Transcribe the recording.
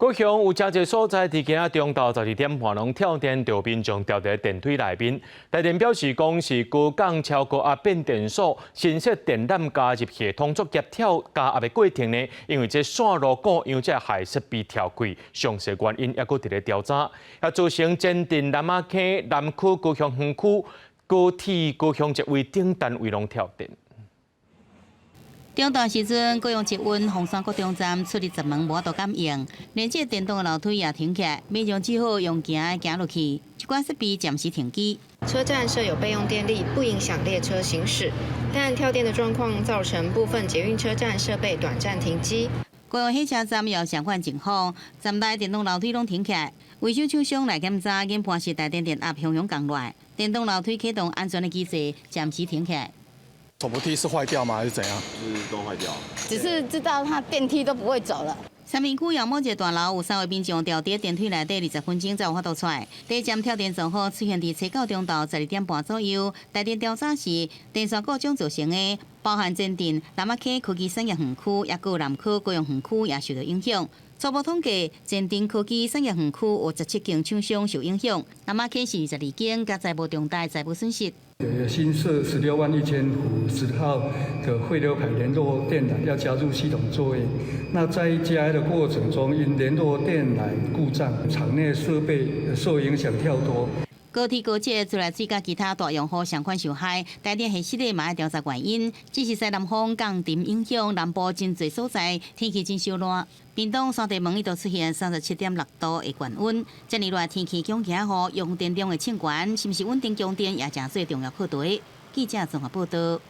高雄有誠濟所在，佇今仔中晝12點半攏跳電，著民眾牢佇電梯內面。台電表示講是高港超高壓變電所新設電纜加入系統作業跳加壓的過程呢，因為這線路故障才害設備跳開，詳細原因猶閣佇咧調查。也造成前鎮、南仔坑、南區、高雄園區、高鐵、高雄捷運等單位攏跳電。中晝時陣，高雄捷運鳳山國中站出入閘門無法度感應，連接電動的樓梯也停起來，民眾只好用行的行落去，一寡設備暫時停機。車站設有備用電力，不影響列車行駛，但跳電的狀況造成部分捷運車站設備短暫停機。高雄火車站也有相款情況，站內電動樓梯攏停起來，維修廠商來檢查，研判是台電電壓雄雄降落來，電動樓梯啟動安全的機制暫時停起來。手扶梯是壞掉嗎？還是怎樣？就是都壞掉。只是知道它電梯都不會走了。三民區有某一個大樓有三位民眾牢佇電梯內底20分鐘才有法度出來。第一站跳電狀況出現佇初九中晝12點半左右。台電調查是電線故障造成的，包含前鎮、南仔坑科技產業園區，抑閣南區高雄園區也受到影響。初步統計，前鎮科技產業園區有17間廠商受影響，南仔坑是22間，佮財務重大財務損失。新設16萬1千伏10號的匯流排聯絡電纜要加入系統作業，那在加壓的過程中，因聯絡電纜故障，廠內設備受影響跳脫。高鐵、高捷、自來水佮其他大用戶相款受害，台電核實咧嘛愛調查原因。只是西南風降沉影響，南部真濟所在天氣真燒熱。屏東山地門一度出現37.6度的懸溫，這爾熱天氣強強予用電量會衝懸，是毋是穩定供電也誠做重要課題。記者綜合報道。